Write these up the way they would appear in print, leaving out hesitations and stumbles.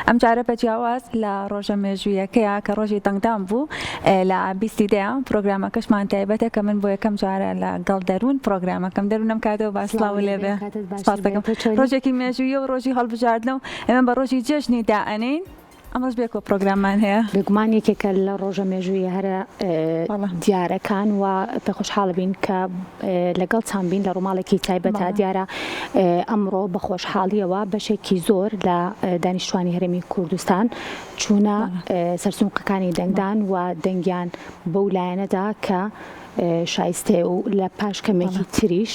ئەمجارە بە جیاواز لە ڕۆژە مێژوویەکەیە کە ڕۆژی دەنگدان بوو لە بیستی دەیە پرۆگرامەکەشمان تایبەتە کە من بۆ یەکەم جارە لە گەڵ دەروون پرۆگرامەکەم دەروونم کاتەوە با سڵاو لێ بێ سپاس دەکەم ڕۆژێکی مێژوویە و ڕۆژی هەڵبژاردنە و ئێمە بە ڕۆژی جێژنی دائەنێین. ئەمڕۆش بێکەوە پرۆگراممان هەیە. بێگومان یەکێکە لە ڕۆژە مێژوویە هەرە دیارەکان و پێ خۆشحاڵ بین کە لەگەڵتان بین لە ڕووماڵێکی تایبەتە دیارە ئەمڕۆ بە خۆشحاڵیەوە بەشێکی زۆر لە دانیشتوانی هەرێمی کوردستان چوونە سەرسونقەکانی دەنگدان و دەنگیان بەو لایەنەدا کە شایستەیە و لە پاش کەمێکی تریش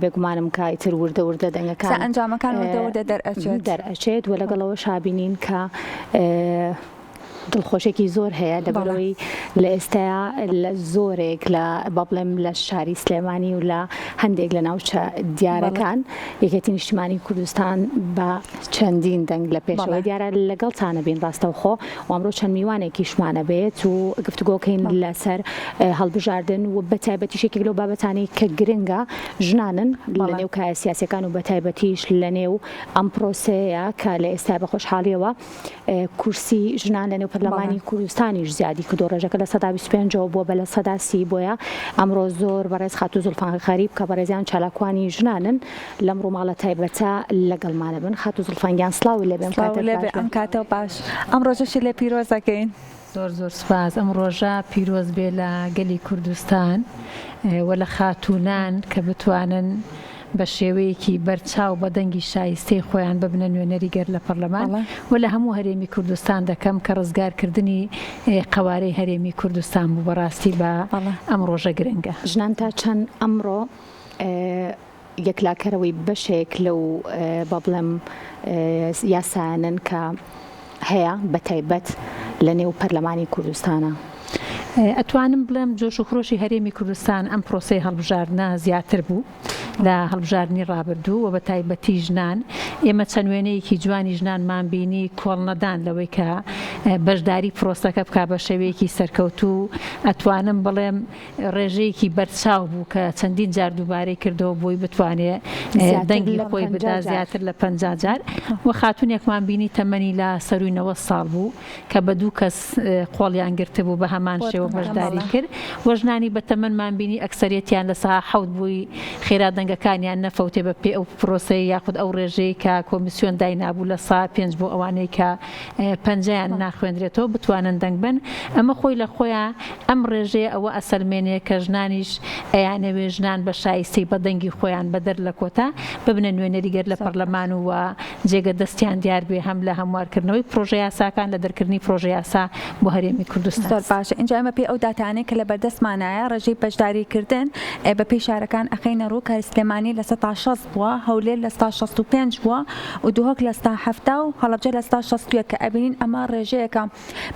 بێگومانم کە ئیتر وردە وردە دەنگەکان ئەنجامەکان وردە وردە دەرئەچێت دەرئەچێت و لەگەڵەوە شابینین کە دڵخۆشێکی زۆر هەیە لەبەرەوەی لە ئێستایا لە زۆرێک لە با بڵێم لە شاری سلێمانی و لە هەندێک لە ناوچە دیارەکان یەکێتی نیشتیمانی کوردستان بە چەندین دەنگ لە پێشەوە دیارە لەگەڵتانە بین ڕاستەوخۆ و ئەمڕۆ چەند میوانێکیشمانە بێت و گفتوگۆکەین لەسەر هەڵبژاردن و بە تایبەتیش یەکێک لەو بابەتانەی کە گرنگە ژنانن لە نێو کایە سیاسیەکان و بە تایبەتیش لە نێو ئەم پرۆسەیە کە لە ئێستا بە خۆشحاڵیەوە کورسی ژنان لە نێو پەرلەمانی کوردستانیش زیادی کردو ڕێژەکە 25% ەوە بووە بە 30% بۆیە ئەمڕۆ زۆر بەڕێز خاتوو زوڵفان غەریب کە بەڕێزیان چالاکوانی ژنانن لەم ڕووماڵە تایبەتە لەگەڵمانە بن. خاتوو زوڵفان گیان سڵاوت لێ بێ ئەم سڵاوت کاتەت لێ بێ باش بێ. ئەم کاتەو باش ئەم ڕۆژەشی لێ پیرۆز ئەکەین. زۆر زۆر سوپاس ئەم ڕۆژە پیرۆز بێ لە گەلی کوردستان و لە خاتوونان کە بتوانن بە شێوەیەکی بەرچاو بە دەنگی شایستەی خۆیان ببنە نوێنەری گەل لە پەرلەمان و لە هەموو هەرێمی کوردستان دەکەم کە ڕزگارکردنی قەوارەی هەرێمی کوردستان بوو بەڕاستی بە ئەم ڕۆژە گرنگە. ژنان تا چەند ئەمڕۆ یەکلاکەرەوەی بەشێک لەو با بڵێم یاسایانەن کە هەیە بە تایبەت لە نێو پەرلەمانی کوردستانە. ئەتوانم بڵێم جۆش و خرۆشی هەرێمی کوردستان ئەم پرۆسەی هەڵبژاردنە زیاتر بوو لە هەڵبژاردنی ڕابردوو و بە تایبەتی ژنان ئێمە چەند وێنەیەکی جوانی ژنانمان بینی کۆڵنەدان لەوەی کە بەشداری پرۆسەکە بکا بە شێوەیەکی سەرکەوتوو ئەتوانم بڵێم ڕێژەیەکی بەرچاو بوو کە چەندین جار دووبارەی کردەوە بۆی بتوانێ دەنگی خۆی بدا زیاتر لە 50 جار و خاتونێکمان بینی تەمەنی لە سەروی 90 ساڵ بوو کە بە دوو کەس قۆڵیان گرتبوو بە هەمان شێوە بەشداری کرد و ژنانی بە تەمەنمان بینی ئەکسەرێتیان لە سەها حەوت بووی خێرا دەنگەکانیان نەفەوتێ بە پێ ئەو پرۆسەیە یاخود ئەو ڕێژەیە کە کۆمیسیۆن داینابوو لە سا پێنج بۆ ئەوانەی کە پەنجەیان ناخوێندرێتەوە بتوانن دەنگ بەن، ئەمە خۆی لە خۆیا ئەم ڕێژەیە ئەوە ئەسەلمێنێ کە ژنانیش ئەیانەوێ ژنان بە شایستەی بە دەنگی خۆیان بەدەر لە کۆتا ببنە نوێنەری گەل لە پەڕلەمان و وە جێگە دەستیان دیار بێ هەم لە هەموارکردنەوەی پڕۆژە یاساکان لە دەرکردنی پڕۆژە یاسا بۆ هەرێمی کوردستان. زۆر باشە ئینجا ئێمە پێی ئەو داتایانەی کە لە بەردەستمانایە ڕێژەی بەشداری کردن بە پێی شارەکان ئەخەینە ڕوو کە سلێمانی 60% بووە هەولێر 65% بووە و دهۆک 70% و هەڵەبجە 61% کە ئەبینین ئەمە ڕێژەیەکە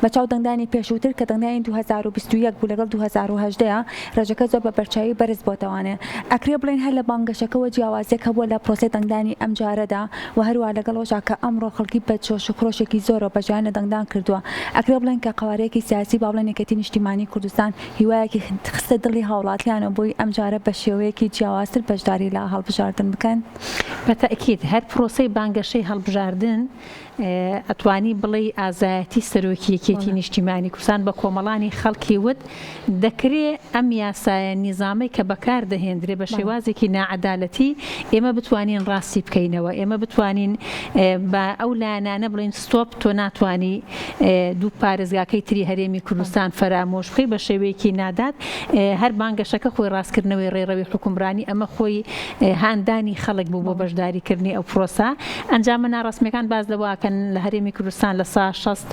بە چاو دەنگدانی پێشووتر کە دەنگدانی 2021 بوو لەگەڵ 2018 ڕێژەکە زۆر بە بەرچاوی بەرز بۆتەوانێ ئەکرێ بڵێین هەر لە بانگەشەکەوە جیاوازیەک هەبووە لە پرۆسەی دەنگدانی ئەمجارەدا و هەروا لەگەڵ ئەوەشا کە ئەمڕۆ خەڵکی بە جۆش و خرۆشێکی زۆرەوە بەشداریان لە دەنگدان کردووە ئەکرێ بڵێین کە قەوارەیەکی سیاسی با بڵێین یەکێتی نیشتیمانی کوردستان هیوایەکی خستە دڵی هاوڵاتیانەوە بۆی ئەمجارە بە شێوەیەکی جیاوازتر بەشداری لە هەڵبژاردن بکەن؟ بە تەئکید هەر پرۆسەی بانگەشەی هەڵبژاردن ئەتوانی بڵێی ئازایەتی سەرۆکی یەکێتی نیشتیمانی کوردستان بە کۆمەڵانی خەڵکی وت دەکرێ ئەم یاسایە نیزامەی کە بەکار دەهێندرێ بە شێوازێکی ناعەدالەتی ئێمە بتوانین ڕاستی بکەینەوە ئێمە بتوانین بە ئەو لایەنانە بڵێین ستۆپ تۆ ناتوانی دوو پارێزگاکەی تری هەرێمی کوردستان فەرامۆش بکەی بە شێوەیەکی ناداد هەر بانگەشەکە خۆی ڕاستکردنەوەی ڕێڕەوی حوکمڕانی ئەمە خۆی هاندانی خەڵک بوو بۆ بەشداریکردنی ئەو پرۆسە. ئەنجامە ناڕەسمیەکان باس لەوە ئەکەن لە هەرێمی کوردستان لە سا 60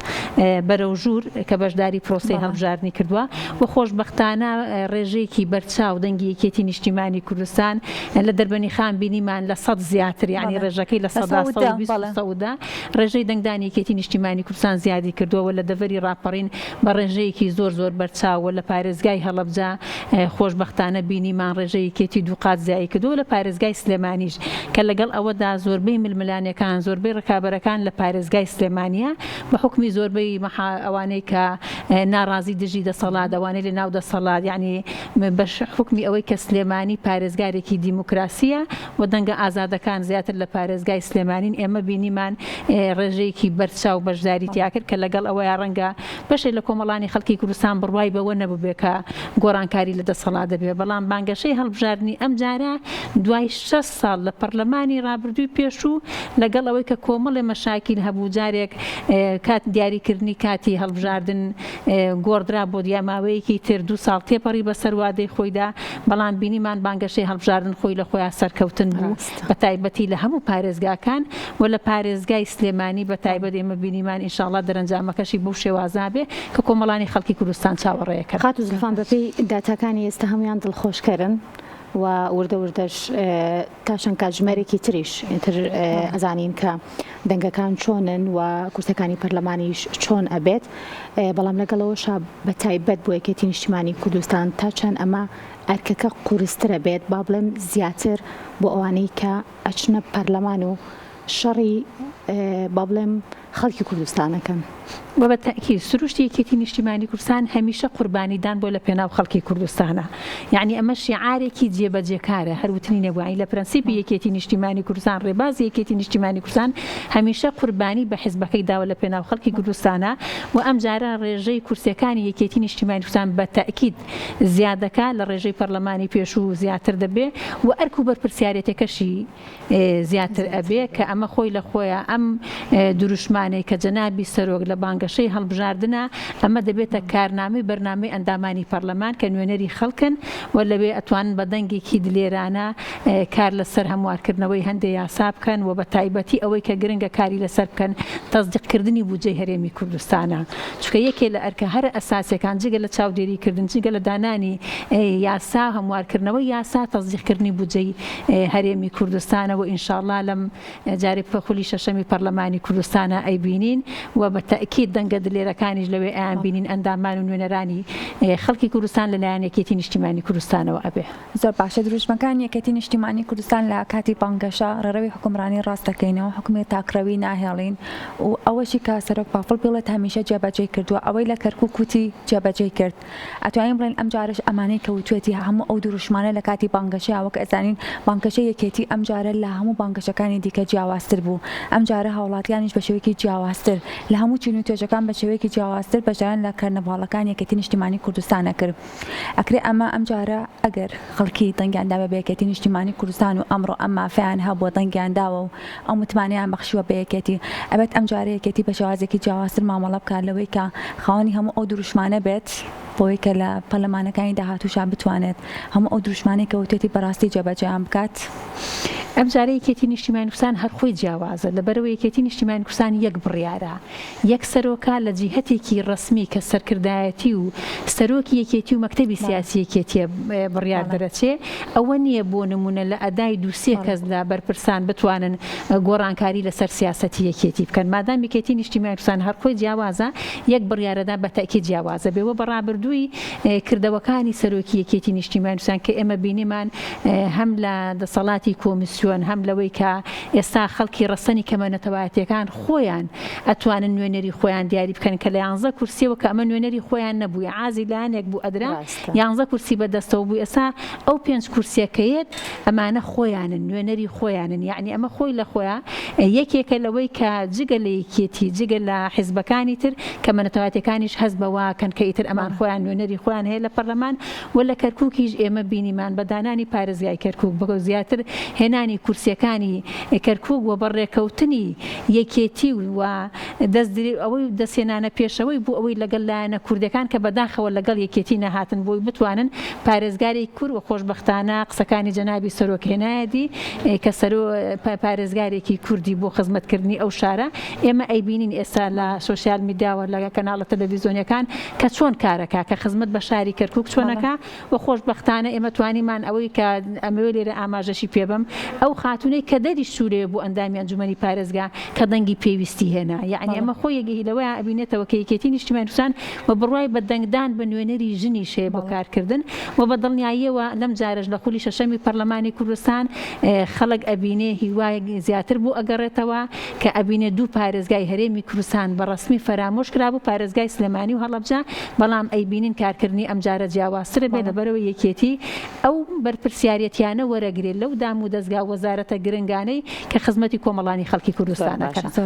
بەرەو ژوور کە بەشداری پرۆسەی هەڵبژاردنی کردووە و خۆشبەختانە ڕێژەیەکی بەرچاو دەنگی یەکێتی نیشتیمانی کوردستان لە دەربەنیخان بینیمان لە سەد زیاتر یانی ڕێژەکەی لە سەدا 120 و 110 ڕێژەی دەنگدانی یەکێتی نیشتیمانی کوردستان زیادی کردووە و لە دەڤەری ڕاپەڕین بە ڕێژەیەکی زۆر زۆر بەرچاو و لە پارێزگای هەڵەبجە خۆشبەختانە بینیمان ڕێژەی یەکێتی دووقات زیای کردووە لە پارێزگای سلێمانیش کە لەگەڵ ئەوەدا زۆربەی ململانێکان زۆربەی ڕکابەرەکان لە. پارێزگای سلێمانیە بە حوکمی زۆربەی مەحا ئەوانەی کە ناڕازی دژی دەسەڵات ئەوانەی لە ناو دەسەڵات یانی بە حوکمی ئەوەی کە سلێمانی پارێزگارێکی دیموکراسیە و دەنگە ئازادەکان زیاتر لە پارێزگای سلێمانین ئێمە بینیمان ڕێژەیەکی بەرچاو بەشداری تیا کرد کە لەگەڵ ئەوەیا ڕەنگە بەشێک لە کۆمەڵانی خەڵکی کوردستان بڕوای بەوە نەبووبێ کە گۆڕانکاری لە دەسەڵات دەبێ، بەڵام بانگەشەی هەڵبژاردنی ئەمجارە دوای 60 ساڵ لە پەڕلەمانی ڕابردووی پێشوو لەگەڵ ئەوەی کە کۆمەڵێ مەشاکیل هەبوو جارێک کات دیاریکردنی کاتی هەڵبژاردن گۆڕدرا بۆ دیا ماوەیەکی تر دوو ساڵ تێپەڕی بەسەر وادەی خۆیدا بەڵام بینیمان بانگەشەی هەڵبژاردن خۆی لە خۆیا سەرکەوتن بوو بە تایبەتی لە هەموو پارێزگاکان و لە پارێزگای سلێمانی بە تایبەت ئێمە بینیمان ئینشاڵا دەرەنجامەکەشی بەو شێوازە بێ کە کۆمەڵانی خەڵکی کوردستان چاوەڕێیەکەن. خاتوو زوڵفان بەپێی داتاکانی ئێستا هەموویان دڵخۆشکەرن و وردە وردەش تا چەند کاتژمێرێکی تریش تر ئەزانین کە دەنگەکان چۆنن و کورسەکانی پەرلەمانیش چۆن ئەبێت بەڵام لەگەڵەوەشا بە تایبەت بۆ یەکێتی نیشتیمانی کوردستان تا چەند ئەمە ئەرکەکە قورسترە بێت با بڵێم زیاتر بۆ ئەوانەی کە ئەچنە پەرلەمان و شەڕی با بڵێم خەڵکی کوردستان ئەکەن. وە بە تەئکید سروشتی یەکێتی نیشتیمانی کوردستان هەمیشە قوربانی دان بۆ لە پێناو خەڵکی کوردستانە یەعنی ئەمە شیعارێکی جێبەجێکارە هەر وتنی نەبوو یەعنی لە پرەنسیپی یەکێتی نیشتیمانی کوردستان ڕێبازی یەکێتی نیشتیمانی کوردستان هەمیشە قوربانی بە حزبەکەی داوە لە پێناو خەڵکی کوردستانە و ئەمجارە ڕێژەی کورسیەکانی یەکێتی نیشتیمانی کوردستان بە تەئکید زیادەکا لە ڕێژەی پەرلەمانی پێشوو زیاتر دەبێ و ئەرک و بەرپرسیارێتەکەشی زیاتر ئەبێ کە ئەمە خۆی لە خۆیا ئەم دروشمانەی کە جەنابی سەرۆک لە بانگەشەی هەڵبژاردنە ئەمە دەبێتە کارنامەی بەرنامەی ئەندامانی پەرلەمان کە نوێنەری خەڵکن و لەوێ ئەتوانن بە دەنگێکی دلێرانە کار لەسەر هەموارکردنەوەی هەندێ یاسا بکەن و بە تایبەتی ئەوەی کە گرنگە کاری لەسەر بکەن تەسدیقکردنی بودجەی هەرێمی کوردستانە. چونکە یەکێ لە ئەرکە هەرە ئەساسیەکان جگە لە چاودێری کردن جگە لە دانانی یاسا هەموارکردنەوەی یاسا تەسدیقکردنی بودجەی هەرێمی کوردستانە و ئینشاڵا لەم جارێ خولی شەشەمی پەرلەمانی کوردستانە ئەیبینین و بە تەئکید دەنگە دلێرەکانیش لەوێ ئەیان بینین ئەندامان و نوێنەرانی خەڵکی کوردستان لەلایەن یەکێتی نیشتیمانی کوردستانەوە ئەبێ. زۆر باشە دروشمەکانی یەکێتی نیشتیمانی کوردستان لە کاتی بانگەشە ڕێڕەوی حوکمڕانی ڕاست دەکەینەوە، حوکمی تاکڕەوی ناهێڵین و ئەوەشی کە سەرۆک بافڵ بیڵێت هەمیشە جێبەجێی کردووە، ئەوەی لە کەرکوک وتی جێبەجێی کرد. ئەتوانین بڵێین ئەمجارەش ئەمانەی کە وتوێتی هەموو ئەو دروشمانە لە کاتی بانگەشەیا وەک ئەزانین بانگەشەی یەکێتی ئەمجارە لە هەموو بانگەشەکانی دیکە جیاوازتر بوو ئەمجارە هاوڵاتیانیش بە شێوەیەکی جیاوازتر لە هەموو چین و توێژەکان بە شێوەیەکی جیاوازتر بەشداریان لە کەرنەڤاڵەکانی یەکێتی نیشتیمانی کوردستان ئەکرد. ئەکرێ ئەمە ئەمجارە ئەگەر خەڵکی دەنگیان دابێ بە یەکێتی نیشتیمانی کوردستان و ئەمڕۆ ئەم مافەیان هەبووە دەنگیان داوە و ئەو متمانەیان بەخشیوە بە یەکێتی ئەبێت ئەمجارە یەکێتی بە شێوازێکی جیاوازتر مامەڵە بکات لەوەی کە خاوەنی هەموو ئەو دروشمانە بێت بۆی کە لە پەرلەمانەکانی داهاتووشا بتوانێت هەموو ئەو دروشمانەی کە وتێتی بەڕاستی جێبەجێیان بکات. ئەمجارە یەکێتی نیشتیمانی کوردستان هەر خۆی جیاوازە لەبەرئەوەی یەکێتی نیشتیمانی کوردستان یەک بڕیارە یەک سەرۆکە لە جیهەتێکی ڕەسمی کە سەرکردایەتی و سەرۆکی یەکێتی و مەکتەبی سیاسی یەکێتیە بڕیار دەرەچێ ئەوە نییە بۆ نمونە لە ئەدای دوو سێ کەس لە بەرپرسان بتوانن گۆڕانکاری لەسەر سیاسەتی یەکێتی بکەن مادام یەکێتی نیشتیمانی کوردستان هەر خۆی جیاوازە یەک بڕیارەدا بە تەئکید جیاوازە بێ وە بە ڕابردووی کردەوەکانی سەرۆکی یەکێتی نیشتیمانی کوردستان کە ئێمە بینیمان هەم لە دەسەڵاتی کۆمیسیۆن هەم لەوەی کە ئێستا خەڵکی ڕەسەنی کەمە نەتەوایەتیەکان خۆیان ئەتوانن نوێنەری خۆیان دیاری بکەن کە لە یانزە کورسیەوە کە ئەمە نوێنەری خۆیان نەبوو ئیعازی لایەنێک بوو ئەدرا ڕاستە. یانزە کورسی بە دەستەوە بوو ئێستا ئەو پێنج کورسیە کە یەت ئەمانە خۆیانن نوێنەری خۆیانن یەعنی ئەمە خۆی لە خۆیا یەکێکە لەوەی کە جگە لە یەکێتی جگە لە حیزبەکانی تر کەمە نەتەوایەتیەکانیش هەست بەوە کەن کە ئیتر ئەمان خۆیان نوێنەری خۆیان هەیە لە پەرلەمان و لە کەرکوکیش ئێمە بینیمان بە دانانی پارێزگای کەرکوک بە زیاتر هێنانی کورسیەکانی کەرکوک و بە ڕێکەوتنی یەکێتی و دەست ئەوەی دەستهێنانە پێشەوەی بۆ ئەوەی لەگەڵ لایەنە کوردەکان کە بەداخەوە لەگەڵ یەکێتی نەهاتن بۆی بتوانن پارێزگارێکی کورد و خۆشبەختانە قسەکانی جەنابی سەرۆک هێنایەدی کە سەرۆ پارێزگارێکی کوردی بۆ خزمەتکردنی ئەو شارە ئێمە ئەیبینین ئێستا لە سۆشیال میدیاوە لە کەناڵە تەلەڤیزۆنیەکان کە چۆن کارەکا کە خزمەت بە شاری کەرکوک چۆنەکا و خۆشبەختانە ئێمە توانیمان ئەوەی کە ئەمەوێ لێرە ئاماژەشی پێ بەم. ئەو خاتوونەی کە دەریشچوو لەوێ بوو ئەندامی ئەنجومەنی پارێزگا کە دەنگی پێویستی هێنا. یەعنی ئەمە خۆی لەوەیا ئەبینێتەوە کە یەکێتی نیشتیمانی کوردستان و بڕوای بە دەنگدان بە نوێنەری ژنیش هەیە بۆ کارکردن و بە دڵنیاییەوە لەم جارەش لە خولی شەشەمی پەرلەمانی کوردستان خەڵک ئەبینێ هیوای زیاتر بۆ ئەگەڕێتەوە کە ئەبینێ دوو پارێزگای هەرێمی کوردستان بە ڕەسمی فەرامۆش کرابوو پارێزگای سلێمانی و هەڵەبجە بەڵام ئەیبینین کارکردنی ئەمجارە جیاوازترە بێ لەبەرئەوەی یەکێتی ئەو بەرپرسیارێتیانە وەرەگرێ لەو دام و دەزگا و وەزارەتە گرنگانەی کە خزمەتی کۆمەڵانی خەڵکی کوردستان ئەکەن.